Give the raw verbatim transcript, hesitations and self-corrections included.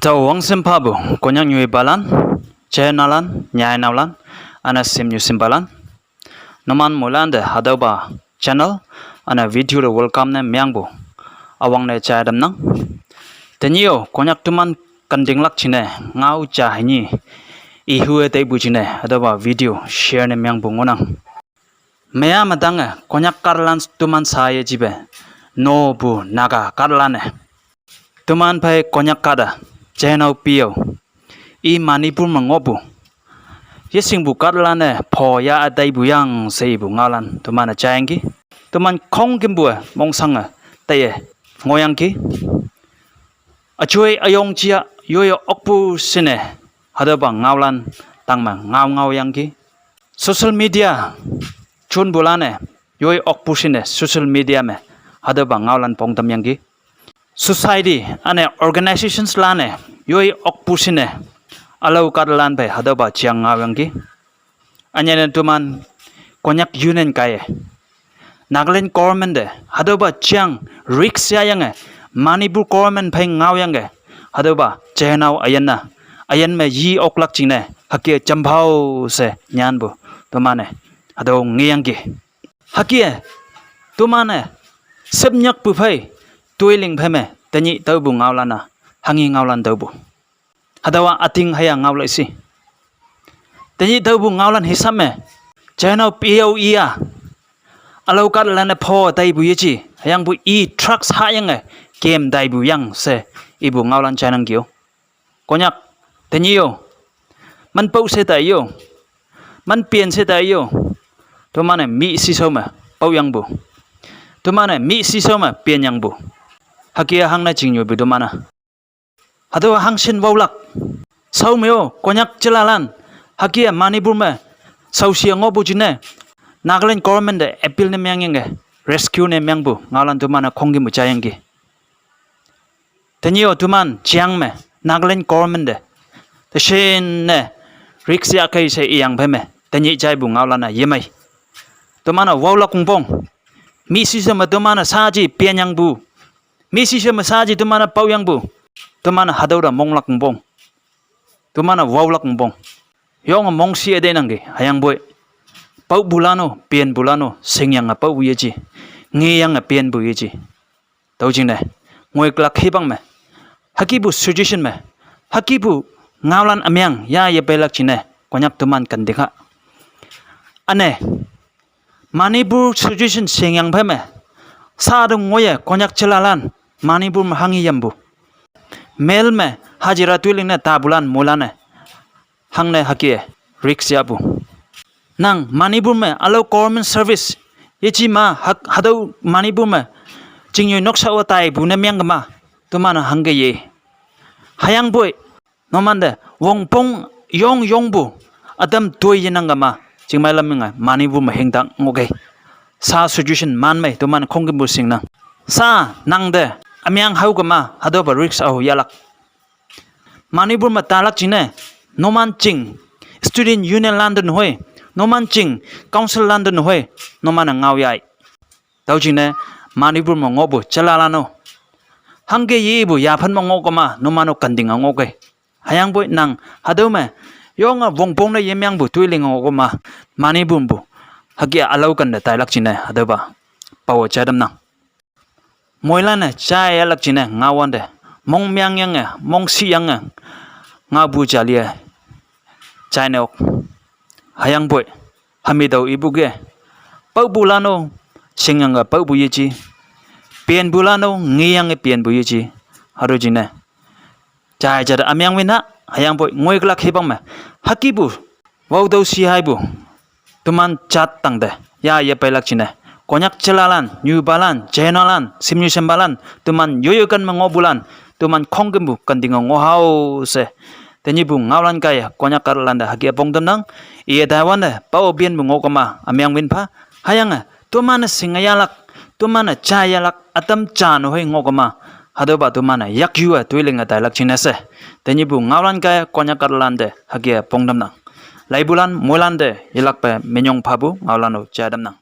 Tao wangsim phapu Konyak nyuipalan, chehnaolan, nyainaolan, ane simnyu simpalan, numan moilante hatüopa channel ane video te welcome ne mengpu üwangne jai tamnang. Tenyih-o Konyak toman kantinglak jingne ngao ja hini ihue taipu jingne hatüopa video share ne mengpu ngohnang. Meya metange Konyak kahtalan toman saye jipe nopu Naga kahtalan-e toman phei Konyak kahta chehnao pi-o, i Manipur me ngohpu yeshingpu kahtalan-e pho ya-a taipu yang she ipu ngaolan toman-e jaiyangki. Toman khongkümpu-e mongshange taiye ngohyangki. Üjoi üyong ja yoi okpu shinne hatüopa ngaolan tangme ngao ngaoyangki. Social media jonpulan-e yoi okpu shinne social media me hatüopa ngaolan pongtamyangki. Society ane organizations lan-e yoi okpu shinne ülao kahtalan phei hatüopa jeng ngaoyangki. Ünyene toman Konyak Union kaiye Nagaland government te hatüopa jeng risk yayange Manipur government phei ngaoyangki. Hatüopa chehnao üyin-a, üyin me yi oklak jingne hüke jamphao she nyanpu toman-e hatüo ngeyangki. Hüke toman-e sepnyakpu phei toiling phei me tenyih taopu ngaolan-a hanghi ngaolan taopu. Hatüowa üting hüya ngaolak shi. Tenyih taopu ngaolan hisap me chehnao pi-o iya ülao kahtalan-e pho taipu yeji, hüyangpoi i drugs hayange kem taipu yang she ipu ngaolan jainangki-o. Konyak tenyih-o manpao she tai-o, manpen she tai-o, toman-e mih shishao me paoyangpu, toman-e mih shishao me penyangpu, hüke hangne chingnyoipu toman-a. Hatüo hangshin waolak shao me-o Konyak jelalan hüke Manipur me shaoshi ngohpu jingne Nagaland government te appeal ne mengyangki, rescue ne mengpu ngaolan toman-e khongkümpu jaiyangki. Tenyih-o toman jeng me Nagaland government te teshinne risk yahkei she iyang phei me tenyih jaipu ngaolan-a yemei. Toman-e waolak ongpong. Mih shishao me toman-e saji penyangpu, mih shishao me saji toman-e paoyangpu, toman-e hatüo te monglak ongpong, toman-e waolak ongpong. Yonge mongshi-e teinangki hüyangpoi paopulan-o penpulan-o shingyange paopu yeji, ngeyange penpu yeji. Tüo jingne ngoiklak hipang me hükepu situation me hükepu ngaolan ümeng yaye peilak jingne Konyak toman kanting ha. Üne Manipur situation shingyang phei me sha te ngoiye Konyak jelalan Manipur me hanghi yampu, mill me hajira toiling ne tapulan moilan-e hangne hüke risk yahpu. Nang Manipur me ülao government service yeji ma hak hatüo Manipur me chingnyoi noksa-o taipu ne mengkema, toman-e hangke ye. Hüyangpoi numante wongpong yong yongpu ütam toi yenang kema, chingmei lam menge Manipur me hingdang ngohkei. Sha situation manmei toman khongkümpu shingnang. Sha nangte ümeng hao kema hatüopa risk ao yahlak. Manipur me talak jingne numan ching student union lan te nehoi, numan ching council lan te nehoi, numan-e ngao yai. Tüo jingne Manipur me ngohpu jelalan-o hangke yepu yaphan me ngoh kema numan-o kanting-a ngohkei. Hüyangpoi nang hatüo me yonge wongpong ne yemengpu toiling ngoh kema Manipur pu hüke ülao kante tailak jingne hatüopa pao jai tamnang. Moilan-e jaiyahlak jingne ngaowante mongmengyange mongshiyange ngaopu jalie jaine ok. Hüyangpoi hami tao ipu ke paopulan-o shingyange paopu yeji, penpulan-o ngeyange penpu yeji. Hatüo jingne jai jate ümeng win ha. Hüyangpoi ngoiklak hipang me hükepu wao tüo shi haipu toman jat tangte yaye peilak jingne Konyak jelalan, nyupalan, jeiheinaolan, shimnyu shimpalan, toman yoyoi ken me ngohpulan, toman khongkümpu kanting-e ngoh hao she tenyihpu ngaolan kaiye Konyak kahtalante hüke pong tamnang. Iye taiwante pao penpu ngoh kema ümeng win pha. Hüyange toman-e shinge yahlak, toman-e jaiyahlak ütam ja nehoi ngoh kema, hatüopa toman-e yakyue toilinge tailak jingne she tenyihpu ngaolan kaiye Konyak kahtalante hüke pong tamnang. Laipulan moilante yelakpe minyong phapu ngaolan-o jai tamnang.